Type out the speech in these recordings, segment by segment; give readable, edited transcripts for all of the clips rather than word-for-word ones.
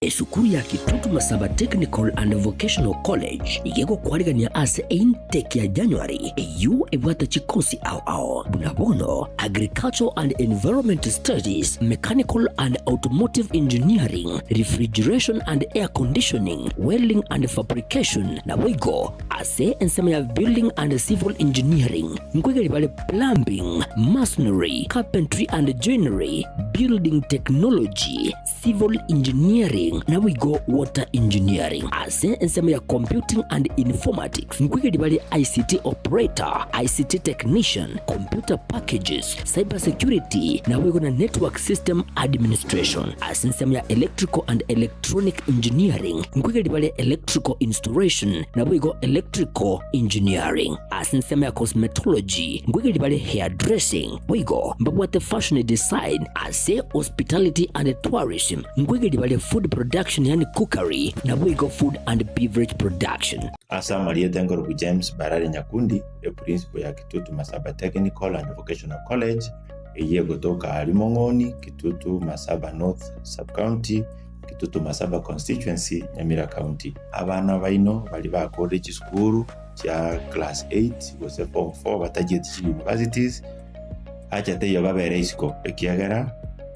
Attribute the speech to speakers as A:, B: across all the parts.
A: Esukuru ya Kitutu Masaba Technical and Vocational College igegokwarigania ase intake ya January eyu ebwate chikosi ao ao buna bono Agricultural and Environment Studies, Mechanical and Automotive Engineering, Refrigeration and Air Conditioning, Welding and Fabrication, naboigo ase ensemo ya Building and Civil Engineering nkoigeri bare Plumbing, Masonry, Carpentry and Joinery, Building Technology, Civil Engineering, naboigo Water Engineering. Ase ensemo ya Computing and Informatics nkoigeri bare ICT Operator, ICT Technician, Computer Packages, Cyber Security, naboigo na Network System Administration. Ase ensemo ya Electrical and Electronic Engineering nkoigeri bare Electrical Installation, naboigo Electrical Engineering. Ase ensemo ya Cosmetology nkoigeri bare Hairdressing, boigo mbabwate Fashion Design. Ase Hospitality and Tourism nkoigeri bare Food Production, yani Cookery, naboigo Food and Beverage Production.
B: Ase amarieta Ngorobu James Barare Nyakundi, eprincipal ya Kitutu Masaba Technical and Vocational College, eye gotoka ari Mong'oni, Kitutu Masaba North Sub-County, Kitutu Masaba Constituency, Nyamira County. Abana baino bari bakore chisukuru chia class 8 gose form 4 batagiete chi universities acha teiyo babere isiko ekiagera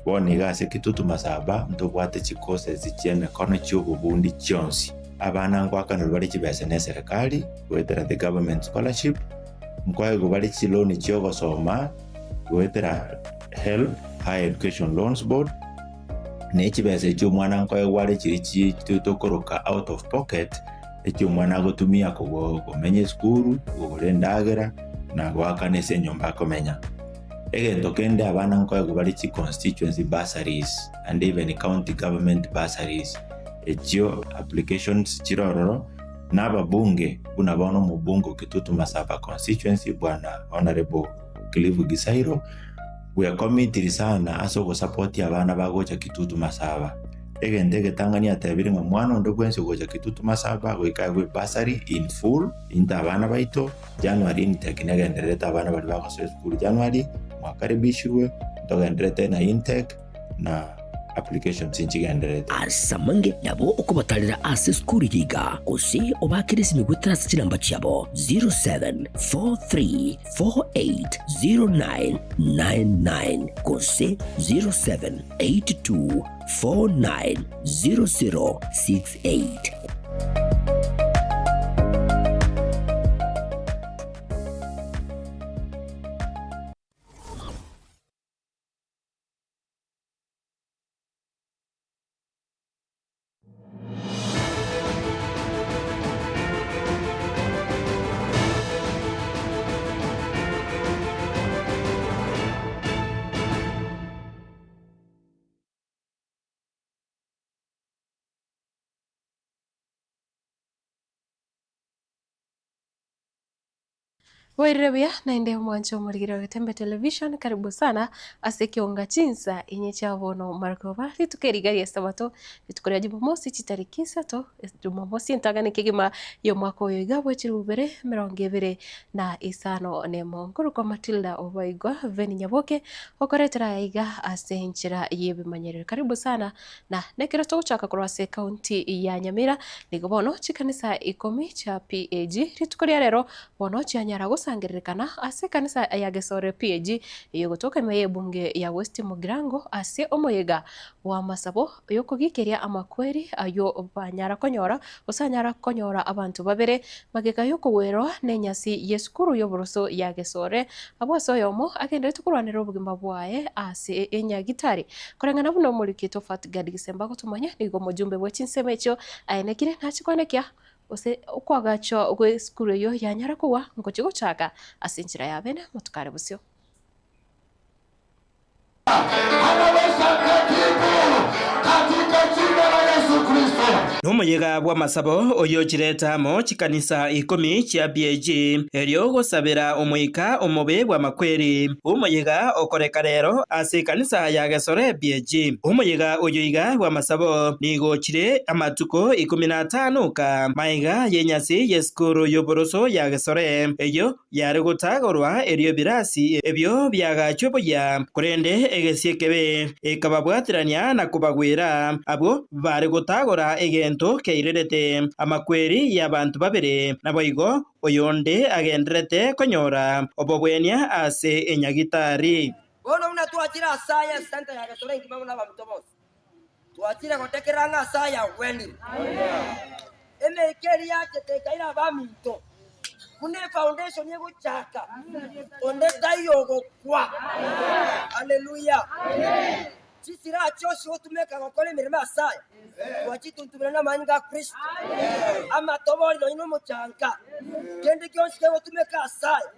B: bono iga ase Kitutu Masaba ntobwate chicourses chia emikono chia obobundi chionsi. Abana nkwakanirwe bare chibesa na eserikali goetera the government scholarship, nkoegwa bare chiloni chia ogosoma goetera HELB, Higher Education Loans Board, na echibesa echio omwana nkoegwa are chiri tokoroka out of pocket echio omwana agotumia komenya esukuru, kogora endagera na goakana ase enyomba akomenya. Egento kende abana nkoegwa bare chi constituency bursaries and even county government bursaries echio applications chirororo na ababunge buna bono omobunge o Kitutu Masaba constituency bwana Honorable Cliff Gisairo bwekomitiri sana ase ogosapoti abana bagocha Kitutu Masaba. Egento egetang'ani atebire ng'a mwana onde bwensi ogocha Kitutu Masaba goika agwe bursary in full into abana baito January intake negendererete abana bari bagosoa esukuru January mwakaribishirwe ntogenderete na intake na applications nchigenderete.
A: Asamange nabo okobatarera ase esukuru yiga gose obakere esimi ase chinamba chiabo 0743480999 gose 0782490068.
C: Wairire naende mwancho omorigire Getembe Television, karibu sana ase kionga chinsa inye chabono markoba rituko eriga ria sabato rituko ria Jumamosi chitariki isato Jumamosi entang'ani kegima ya omwaka oyo iga bwa chiribu ibere mirongo ibere na isano nemo. Nkorokwa Matilda Obaigwa Veni Nyaboke okoretera iga ase enchera y'ebimanyerero. Karibu sana na nekero togochaka korwa ase county ya Nyamira nigo bono chikanisa 10 chia PAG rituko ria rero bono chianyara gosangererekana ase kanisa ya Gesore PAG eyogotoka ime y'ebunge ya West Mugirango ase omoyega wa masabo yokogikeria amakweri ayo banyara konyora osanyara konyora abantu babere magega yokogwerwa n'enyasi y'esukuru y'oboroso ya Gesore abo ase oyomo agenderete korwanera obogima bwaye ase enyagitari koreng'ana buna omorikito Fatgad Gisemba gotumanya nigo omojumbe bwe chinsemo echio aenekire nachikwanekia ose okwagacho gwe esukuru eyo yanyara kowa ngochigochaka ase enchera ya bene motukare bosio.
D: Anaweza katibu katika jina la Yesu Kristo. N'omuyiga bw'amasabo oyo chiretamo chikanisa 10 chia BAG eryo gosabera omuika omubi bw'amakweri. Omuyiga okoreka rero ase kanisa ya Gesore BAG. Omuyiga oyo iga bw'amasabo nigo chire amatuko 15 ka maiga yenyasi yeskuru yoboroso ya Gesore eyo yare gotagorwa eryo birasi ebyo byagachwe buya kurende egesiekebe ekababwatirania na kubagwira abo bare gotagora egento keirerete amakweri y'abantu babere naboigo oyonde agenderete konyora obobwenia ase enyagitari.
E: Bono muna tuachira asaya santa ya Gesore ngima muna bamutobosi tuachira gotekeranga asaya weni emekeri yake tekaira baminto kune foundation yego chaka onde tayogo kwa. Haleluya. Chisira chosi otumeka gokora emirimo asaya wachituntumira n'amaani ga Kristo amatobori noino omuchanka kende kyonsi kegotumeka asaya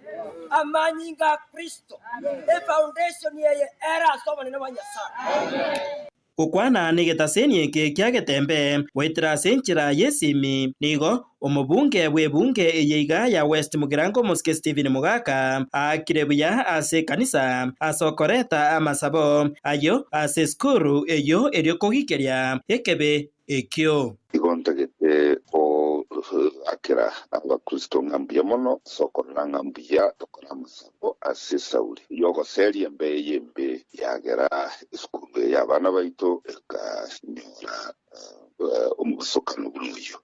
E: amaanyi ga Kristo e foundation yeye era asobone na Nyasaye.
D: Gukwana ni gitaseni eke kia Getembe gwitira ase enchera yesimi nigo omobunge bwebunge eyeiga ya West Mugirango Mosque Stephen Mugaka akire buya ase kanisa asokoreta amasabo ayo ase skuru eyo eryo kogikeria ekebe ekio
F: igontagete o akira abakristo ngambia mono sokorera ngambia tokora amasabo ase sauli yogoseria mbe yembe yagera iskuru y'abana baito ekanyora omusokano buruyo.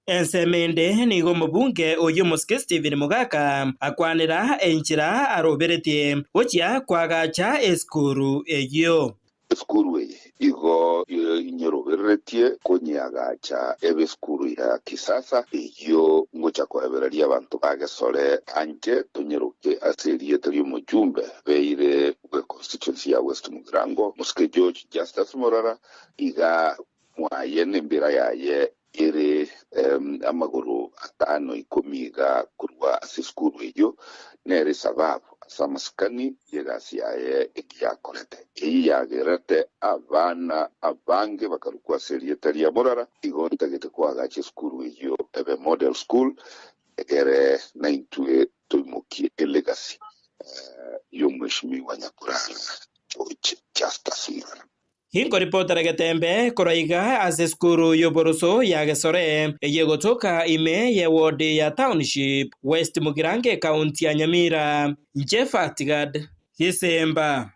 D: Ensemende nigo mubunge oyo Mosque Stephen Mugaka akwanira enchira aroberetie gochia kwagacha eskuru eyo.
F: Eskuru eye igo inyeroberetie konyagacha ebe skuru ya kisasa iyo ngocha koeberaria abantu bagesore anje tonyeroke aseriete ry'omujumbe beire we constituency ya West Mugirango Mosque George Justus Morara iga mwaye nembera yaye ere amaguru 5 10 kurwa ase skuru eyo nere sababu asamaskani yegasi yaye ekiyakorete eyi yagerete abana abange bakarukwa seriete ya Morara igo ntagete kwagacha skuru eyo ebe model school egere naintwe toimukie elegacy y'omweshimiwa Nyakurara George Justus Morara.
D: Hingo ripotera Getembe koraiga ase skuru yoboroso ya Gesore eyegotoka ime ye ward ya Township West Mugirange County ya Nyamira. Jeff Tigad Gisemba.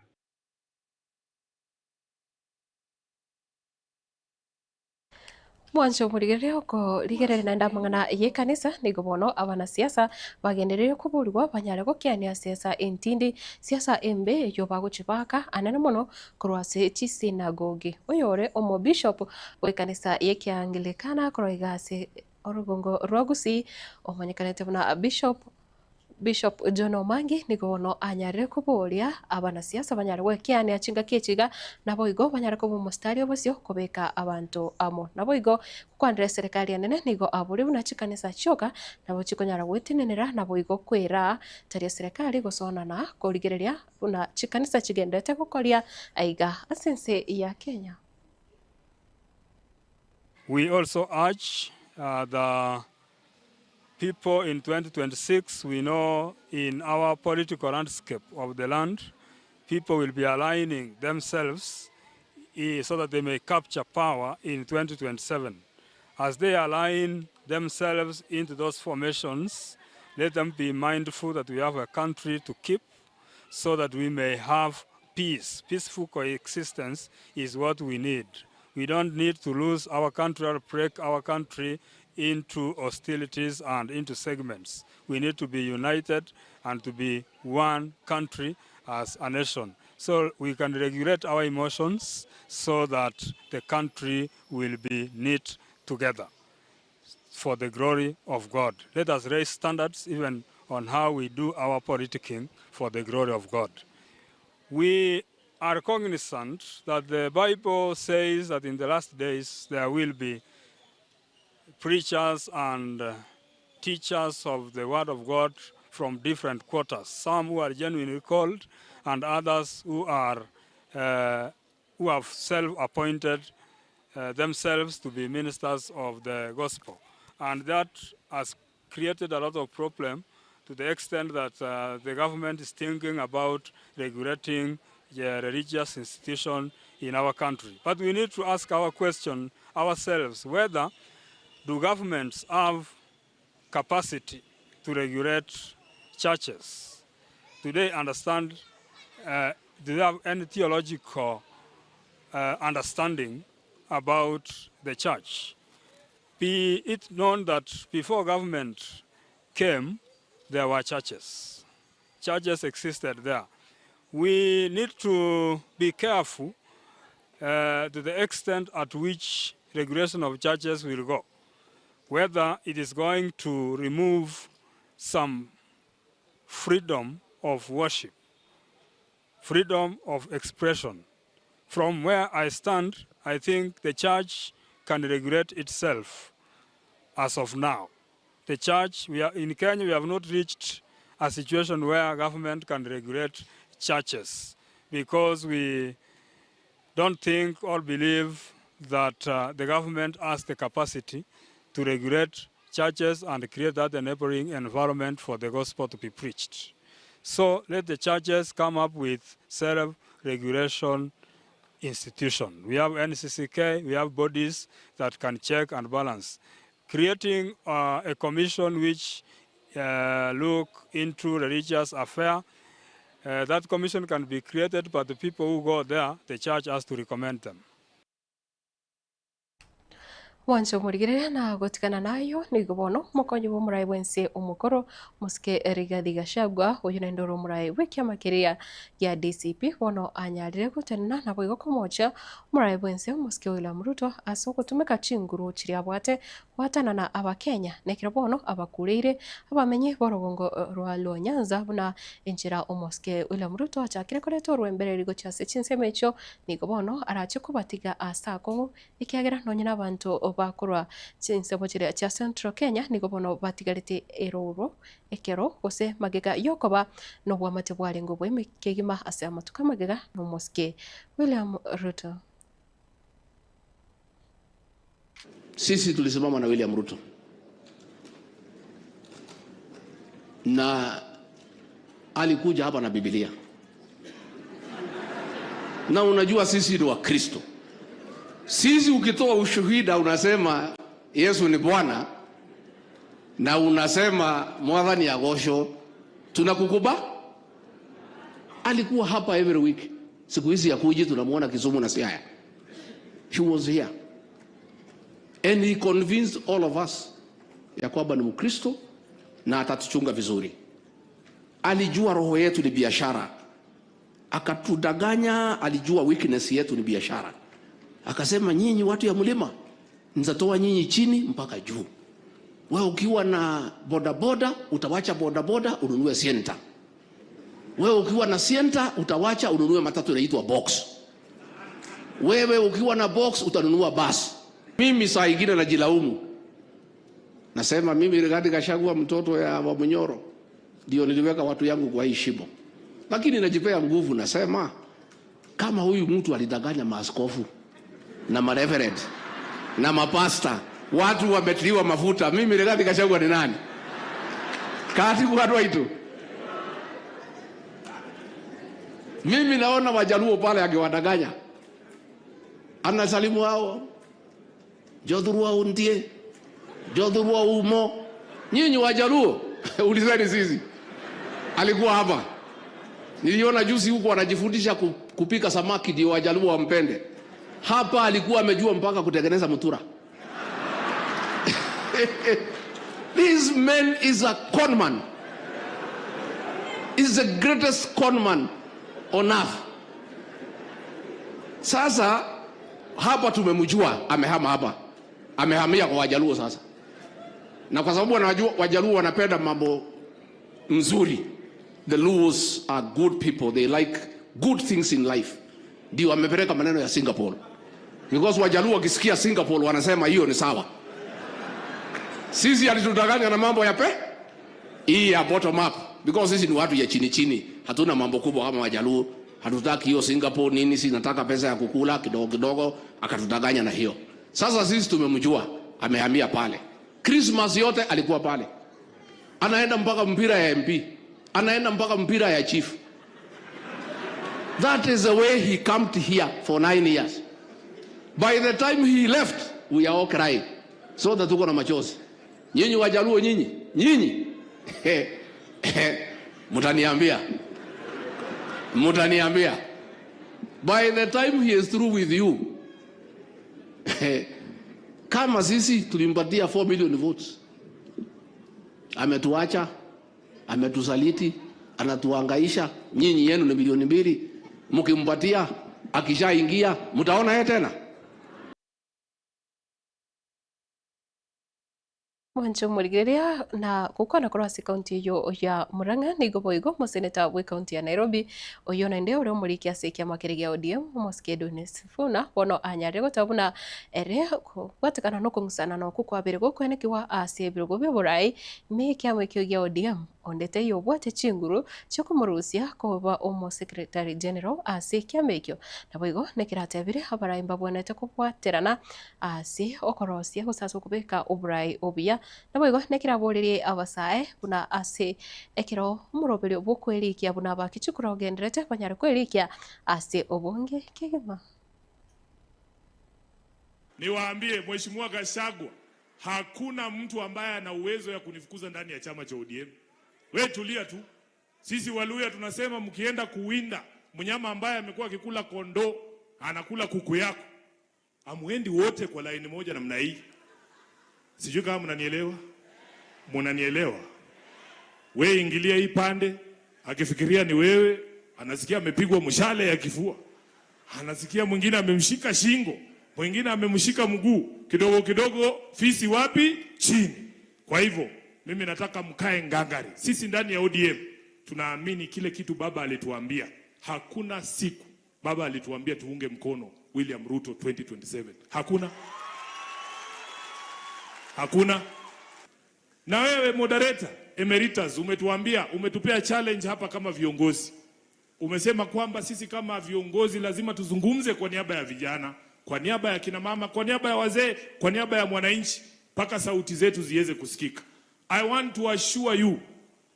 C: Mwancho murigerere oko rigerere naenda mang'ana ye kanisa nigo bono abanasiasa bagenderere kuburwa banyare gokiania siasa entindi siasa embe eyo bagochibaka anene mono korwa ase chisinagogi oyore omo bishop we kanisa ye Kianglikana korwa iga ase orugongo rwa Gusii omanyekanete buna Bishop John Omangi nigo bono anyarire kuboria abanasiasa banyare gwekiania chingaki echiga nabo igo banyare koba omostari obosio kobeka abanto amo nabo igo kwandira serikali enene nigo aburi buna chikanisa chioka nabo chikonyara gwetinenera nabo igo kwera taria serikali gosona na korigereria buna chikanisa chigendete gokoria aiga asense ya Kenya.
G: We also urge the people in 2026, we know in our political landscape of the land, people will be aligning themselves so that they may capture power in 2027. As they align themselves into those formations, let them be mindful that we have a country to keep so that we may have peace. Peaceful coexistence is what we need. We don't need to lose our country or break our country into hostilities and into segments. We need to be united and to be one country as a nation. So we can regulate our emotions so that the country will be knit together for the glory of God. Let us raise standards even on how we do our politicking for the glory of God. We are cognizant that the Bible says that in the last days there will be preachers and teachers of the Word of God from different quarters, some who are genuinely called and others who are who have self-appointed themselves to be ministers of the gospel. And that has created a lot of problem to the extent that the government is thinking about regulating the religious institution in our country. But we need to ask our question ourselves, whether do governments have capacity to regulate churches? Do they understand, do they have any theological understanding about the church? Be it known that before government came, there were churches. Churches existed there. We need to be careful to the extent at which regulation of churches will go, whether it is going to remove some freedom of worship, freedom of expression. From where I stand, I think the church can regulate itself as of now. The church, we are in Kenya, we have not reached a situation where government can regulate churches, because we don't think or believe that the government has the capacity to regulate churches and create that enabling environment for the gospel to be preached. So let the churches come up with self-regulation institution. We have NCCK, we have bodies that can check and balance. Creating a commission which look into religious affair, that commission can be created, but the people who go there, the church has to recommend them.
C: Wancho murigire na gotikana nayo nigo bono mokonyi bo murai bwense omukoro musike Rigathi Gachagua uyu nendoro murai w'ikiama kiria gia DCP bono anyarire gutenena na boigo komocha murai bwense musike William Ruto ase ogotumeka chinguru chiria abwate gwatana na abakenya nekero bono abakureire abamenye borogongo rwa Luo Nyanza buna enchera omosike William Ruto achakire koreta orwembere rigo chase chinsemo echo nigo bono arache kobatiga ase akong'u ekiagera nonye na abanto bakorwa chinsemo chiria chia Central Kenya nigo bono batigarete eroro ekero gose magega yokoba nobwamate bwarengo bweme kegima ase amatuka magega nomosike William Ruto.
H: Sisi tulisimama na William Ruto na alikuja hapa na Biblia, na unajua sisi ni Wakristo. Sisi ukitoa ushuhuda unasema Yesu ni Bwana na unasema mwathani agosho, tunakukuba. Alikuwa hapa every week. Siku hizi yakuji tunamuona Kisumu na Siaya. He was here. And he convinced all of us ya kwamba ni Mkristo na atatuchunga vizuri. Alijua roho yetu ni biashara. Akatudanganya, alijua weakness yetu ni biashara. Akasema nyinyi watu ya mlima, nitatoa nyinyi chini mpaka juu. Wewe ukiwa na boda boda, utawacha boda boda ununue Sienta. Wewe ukiwa na Sienta, utawacha ununue matatu inaitwa box. Wewe ukiwa na box, utanunua bus. Mimi saa ingine najilaumu. Nasema mimi Rigathi Gachagua mtoto ya Wamunyoro ndio niliweka watu yangu kwa hii shimo. Lakini najipea nguvu, nasema kama huyu mtu alidanganya maaskofu na mareverend na mapasta, watu wametiliwa mafuta, mimi Rigathi Gachagua ni nani? Kati kwa watu. Mimi naona Wajaluo pale akiwadanganya. Anasalimu hao. Jodhurua undie, Jodhurua umo. Nyinyi Wajaluo, ulizeni sisi. Alikuwa hapa. Niliona juzi huko anajifundisha kupika samaki ndio Wajaluo wampende. Hapa alikuwa amejua mpaka kutengeneza mutura. This man is a con man. Is the greatest con man on earth. Sasa hapa tumemjua, amehama hapa. Amehamia kwa Wajaluo sasa. Na kwa sababu wanajua Wajaluo wanapenda mambo mzuri. The Luos are good people. They like good things in life. Ndio amepeleka maneno ya Singapore. Because Wajaluo wakisikia Singapore wanasema hiyo ni sawa. Sisi alitudanganya na mambo ya pe? Hii ya bottom up. Because sisi ni watu ya chini chini. Hatuna mambo kubwa kama Wajaluo. Hatutaki hiyo Singapore nini, si nataka pesa ya kukula kidogo kidogo, akatudanganya na hiyo. Sasa sisi tumemjua, amehamia pale. Christmas yote alikuwa pale. Anaenda mpaka mpira ya MP, anaenda mpaka mpira ya chief. That is the way he camped here for 9 years. By the time he left, we are all crying. So that tuko na machozi. Nyinyi Wajaluo nyinyi, nyinyi. Mutaniambia. Mutaniambia. By the time he is through with you, kama sisi tulimpatia 4 million votes. Ametuacha, ametusaliti, anatuhangaisha. Nyinyi yenu ni milioni 2. Mkimpatia, akishaingia, mtaona yeye tena.
C: Mwancho murigereria na gukwana korwa ase kaunti iyo ya Murang'a nigo boigo moseneta bwe kaunti ya Nairobi oyo naende ore omoriki ase ekiama kere gia ODM omosike Edwin Sifuna bono anyarire gotabuna ere kobwatekana nokong'usana noku kwabere gokwenekiwa ase ebirogo bia oborai me ekiama ekio gia ODM ondete yobwate chinguru chiokomorusia koba omo secretary general ase ekiama ekio naboigo nekeratebire abarai mbabwanete kobwaterana ase okorosia gose ase okobeka oborai obuya naboigo nekeraborerie abasae buna ase ekero omoroberio bwokwerikia buna abakichukura ogenderete banyare kwerikia ase obonge kegima.
I: Niwaambie Mheshimiwa Gachagua, hakuna mtu ambaye ana uwezo ya kunifukuza ndani ya chama cha ODM. We tulia tu. Sisi Waluya tunasema mkienda kuwinda mnyama ambaye amekuwa akikula kondoo anakula kuku yako, amuendi wote kwa laini moja namna hii. Sijui kama mnanielewa. Mnanielewa? We ingilia hii pande, akifikiria ni wewe, anasikia amepigwa mshale ya kifua. Anasikia mwingine amemshika shingo, mwingine amemshika mguu. Kidogo kidogo fisi wapi? Chini. Kwa hivyo mimi nataka mkae ngangari. Sisi ndani ya ODM tunaamini kile kitu baba alituambia. Hakuna siku baba alituambia tuunge mkono William Ruto 2027. Hakuna. Hakuna. Na wewe moderator emeritus umetuambia, umetupea challenge hapa kama viongozi. Umesema kwamba sisi kama viongozi lazima tuzungumze kwa niaba ya vijana, kwa niaba ya kina mama, kwa niaba ya wazee, kwa niaba ya mwananchi, mpaka sauti zetu ziweze kusikika. I want to assure you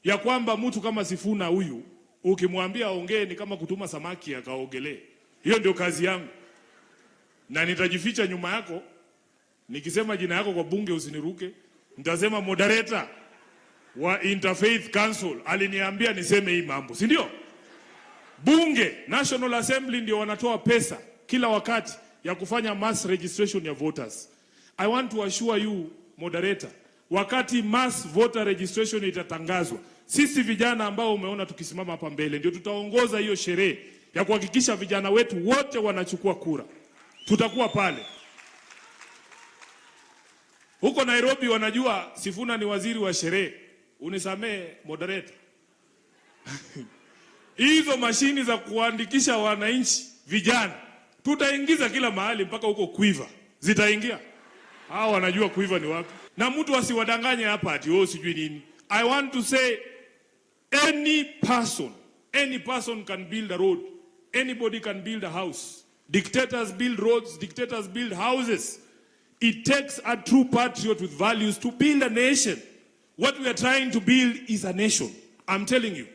I: ya kwamba mtu kama Sifuna huyu ukimwambia aongee ni kama kutuma samaki akaogelee. Hiyo ndio kazi yangu. Na nitajificha nyuma yako. Nikisema jina yako kwa bunge usiniruke. Nitasema moderator wa Interfaith Council aliniambia niseme hii mambo, si ndio? Bunge, National Assembly ndio wanatoa pesa kila wakati ya kufanya mass registration ya voters. I want to assure you moderator, wakati mass voter registration itatangazwa, sisi vijana ambao umeona tukisimama hapa mbele ndio tutaongoza hiyo sherehe ya kuhakikisha vijana wetu wote wanachukua kura. Tutakuwa pale. Huko Nairobi wanajua Sifuna ni waziri wa sherehe. Unisamee moderator. Hizo mashini za kuandikisha wananchi vijana tutaingiza kila mahali mpaka huko Quiver. Zitaingia. Hao wanajua Quiver ni wapi. Na mtu asiwadanganye hapa ati oh sijui nini. I want to say any person can build a road. Anybody can build a house. Dictators build roads, dictators build houses. It takes a true patriot with values to build a nation. What we are trying to build is a nation. I'm telling you.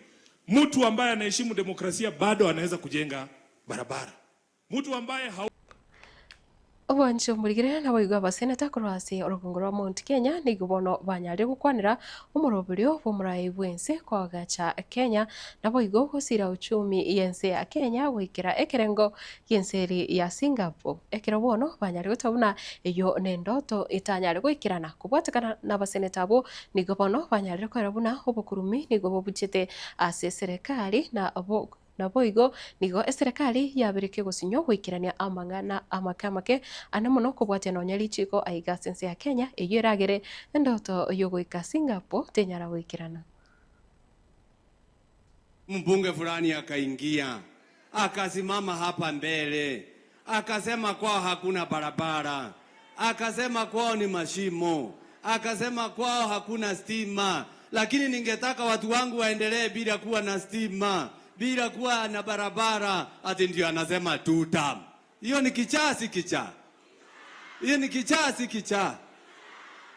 I: Mtu ambaye anaheshimu demokrasia bado anaweza kujenga barabara. Mtu ambaye
C: Obwancho murigire na boigo abaseneta korwa ase orogongo rwa Mount Kenya nigo bono banyarire gokwanera omoroberio bw'omorai bwense koagacha Kenya na boigo gosira uchumi yense ya Kenya goikera ekerengo gienseri ya Singapore ekero bono banyarire gotabuna eyo nendoto itanyare goikerana kobwatekana na abaseneta abo nigo bono banyarire koera buna obokurumi nigo bobuchete ase serikali na abo naboigo nigo eserikali yabirike gosinyo goikerania amang'ana amakamake ana mono kobwatia nonya richiko aiga sense ya Kenya eyo eragere endoto yogoika Singapore tenyara goikerana.
J: Mbunge fulani akaingia akasimama hapa mbele akasema kwao hakuna barabara, akasema kwao ni mashimo, akasema kwao hakuna stima, lakini ningetaka watu wangu waendelee bila kuwa na stima, bila kuwa na barabara, ati ndio anasema two term. Hiyo ni kichaa, si kichaa? Hiyo ni kichaa, si kichaa?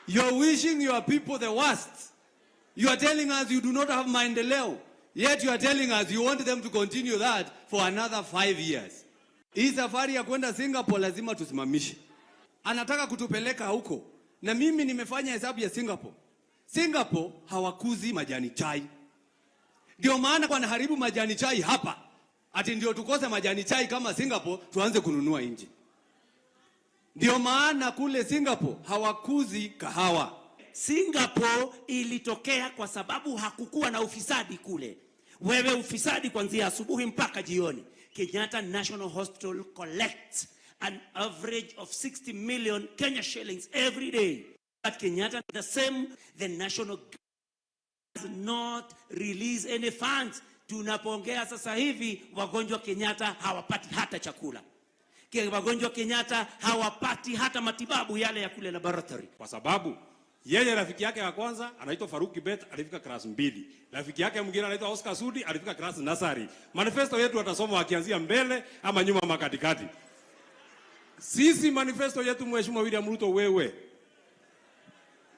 J: You are wishing your people the worst. You are telling us you do not have maendeleo. Yet you are telling us you want them to continue that for another 5 years. Hii safari ya kwenda Singapore lazima tusimamishe. Anataka kutupeleka huko. Na mimi nimefanya hesabu ya Singapore. Singapore hawakuzi majani chai. Ndio maana wanaharibu majani chai hapa. Ati ndio tukose majani chai kama Singapore tuanze kununua nje. Ndio maana kule Singapore hawakuzi kahawa.
K: Singapore ilitokea kwa sababu hakukuwa na ufisadi kule. Wewe ufisadi kuanzia asubuhi mpaka jioni. Kenyatta National Hospital collects an average of 60 million Kenya shillings every day. But Kenyatta, the same, the national does not release any funds. Tunapoongea sasa hivi wagonjwa Kenyatta hawapati hata chakula. Wagonjwa Kenyatta hawapati hata matibabu yale ya kule laboratory.
J: Kwa sababu yeye rafiki yake wa kwanza anaitwa Farouk Kibet alifika class 2. Rafiki yake mwingine anaitwa Oscar Sudi alifika class nursery. Manifesto yetu atasoma akianzia mbele ama nyuma ama katikati. Sisi manifesto yetu Mheshimiwa William Ruto wewe.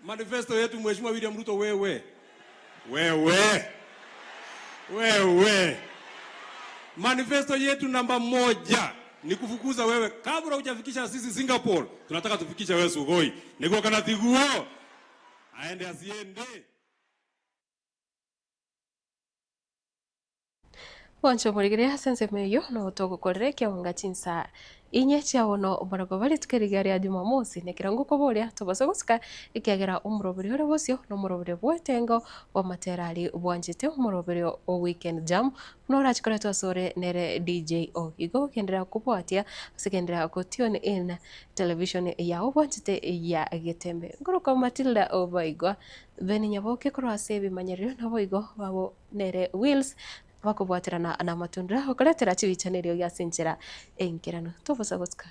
J: Manifesto yetu Mheshimiwa William Ruto wewe. Wewe. Wewe. Manifesto yetu namba 1 ni kufukuza wewe kabla hujafikisha sisi Singapore. Tunataka tufikishe wewe Sugoi. Niko kana tiguo. Aende asiende.
C: Wancho murigiria sense meyo no togukorere kiaonga chinsa inye chiawono omorogo bari tukerigaria Jumamosi nekirango koboria tobaso gusika ikiagera omurobere ore bosio no murobere bwetengo wa materari bwanjete omurobere o weekend jam no rachikora twasore nere DJ o igo kendera kubwatia sekendera ko tune in television ya obwanjete ya Getembe ngoroka Matilda obaigwa beni nyaboke korwa sebi manyerio naboigo babo nere Wills bakubwatirana na matunda okuretera chibichanerio gya sinchera enkerano tobosa gosika.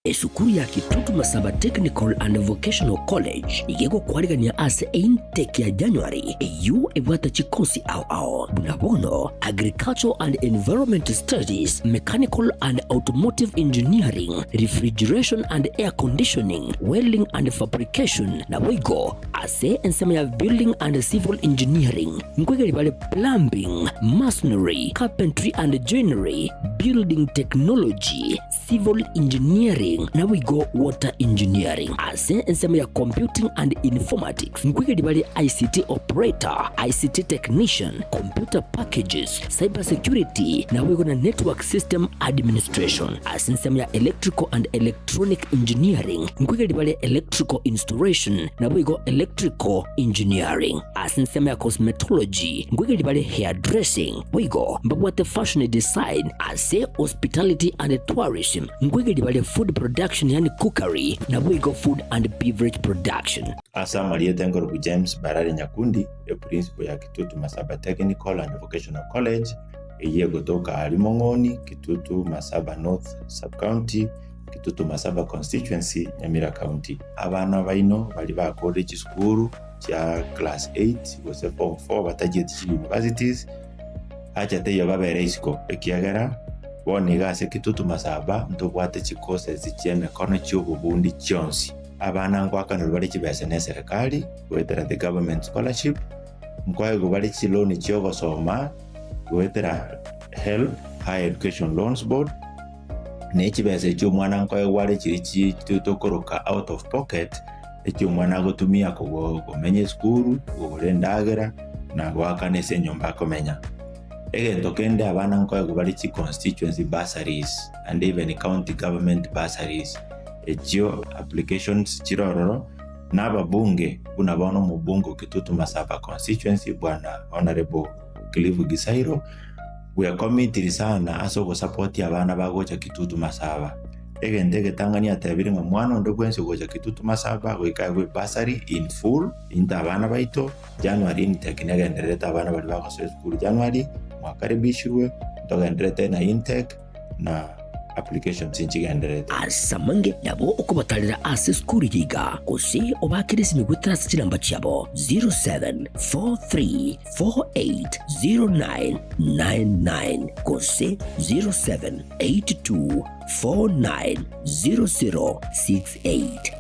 A: Esukuru ya Kitutu Masaba Technical and Vocational College igego kwarigania ase intake ya January eyu ebwata chikosi au au bunabono Agricultural and Environment Studies, Mechanical and Automotive Engineering, Refrigeration and Air Conditioning, Welding and Fabrication na wigo ase ensema ya Building and Civil Engineering, nkwegeri bale Plumbing, Masonry, Carpentry and Joinery, Building Technology, Civil Engineering na wigo Water Engineering ase ensema ya Computing and Informatics, nkwegeri bale ICT Operator, ICT Technician, Computer Packages, Cyber Security na wigo na Network System Administration ase ensema ya Electrical and Electronic Engineering, nkwegeri bale Electrical Installation na wigo Electrical Engineering ase ensema ya Cosmetology, nkwegeri bale Hairdressing, wigo mbabwate Fashion Design ase Hospitality and Tourism, nkwegeri bale Food Production yani Cookery na wigo Food and Beverage Production.
B: Asa Marieta Ngorobu James Barari Nyakundi, e principal ya Kitutu Masaba Technical and Vocational College, eye gotoka Alimong'oni, Kitutu Masaba North Sub-County, Kitutu Masaba Constituency, Nyamira County. Abana baino bali ba college school cha class 8 gose form 4 batagiye universities acha teyo babere isiko ekiagera boniga ase Kitutu Masaba ntobwate chikoses chi'emikono chi'obubundi chionsi. Abana ngwakanirwa bari chibesa ne serikali wetera the government scholarship Nkoego bari chiloni chiogosoma gwetera HELB, Higher Education Loans Board, na echibesa echio omwana nkoegwa are chiri tokoroka out of pocket, echio omwana agotumia komenya esukuru, kogora endagera na goakana ase enyomba akomenya. Egento kende abana nkoegwa bari chi constituency bursaries and even county government bursaries, echio applications chirororo na ababunge buna bono omobunge Kitutu Masaba constituency bwana Honorable Cliff Gisairo bwekomitiri sana ase ogosapoti abana bagocha Kitutu Masaba. Egento egetang'ani atebire ng'a mwana onde bwensi gocha Kitutu Masaba goika agwe bursary in full into abana baito January intake negendererete abana bari bagosoa esukuru January mwakaribishirwe ntogenderete na intake na applications nchigenderete.
A: Asamange nabo okobatarera ase esukuru yiga gose obakire esimi gwetera ase chinamba chiabo 0743480999 gose 0782490068.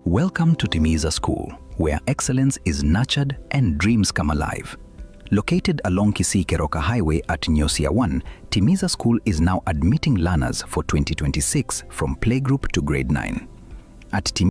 L: Welcome to Timiza School, where excellence is nurtured and dreams come alive. Located along Kisii Keroka Highway at Nyosia 1, Timiza School is now admitting learners for 2026 from playgroup to grade 9. At